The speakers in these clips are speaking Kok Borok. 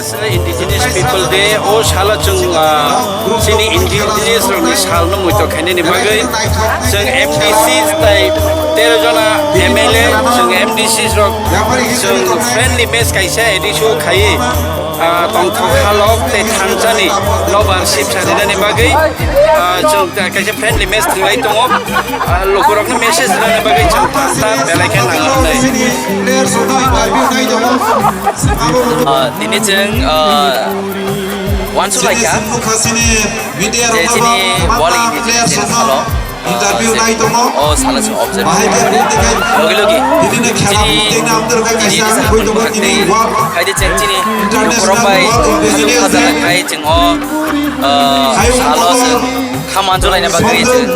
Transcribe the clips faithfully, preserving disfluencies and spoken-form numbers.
Indigenous People Day, o salo chwng, ah, chini indigenous rokni salno muito khainani bagwi chwng M D C tai tero jona M L A, chwng M D C rok chwng friendly match kaisa A D C o khaiwi, ah, tongthok halok tei thansani nobar sip sarinani bagwi, ah, chwng ta kaisa friendly match thwnglai tongo. Ah, lukurokno message rwna bagwi chwng ta belai khe nango hwnwi. Ah, tini chwng, ah, uansuk lai kha je chini World Indigenous Day salo, ah, o salo chwng observe logi logi chini Indigenous rok ni khaidi chwng chini lukurok bai khajak khajak khai chwng o, ah, salo chwng kha manjulaina bagwi chwng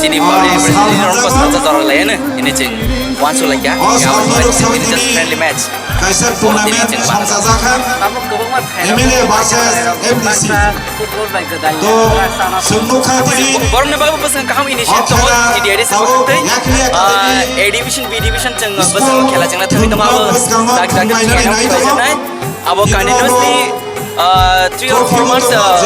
chini public representative rok bwskango jora laino hwnwi chwng uansuk lai kha. Just friendly match. Kaisa tournament songchajak kha. M L A versus M D C. To chwng nukha tini borokni bagwi bwskango kaham initiative tongo, T D I D tabuk support tei, yakli yakli ah, A division, B division chwng bwskango khela chwngna thangwi tongma abo dak dak thwngmani nai tongo. Abo continuously, ah, three or four months, ah,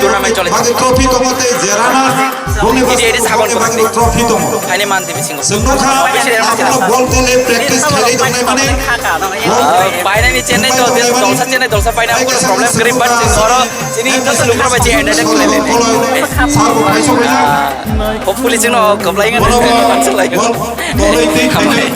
tournament choli tongo. Trophy tongo tei jerana boni bwskango boni bagwi trophy tongo. Haini manti bisingo. Chwng nukha, aphano bol tole practice khlai tongnai mani. Ah, painani chennai to, dolsa chennai dolsa paina problem kwrwi, but chwng oro chini joto lukurok bai chwng entertain khlai lai. Ah, hopefully chwngno kwplai wngkha. Hambai.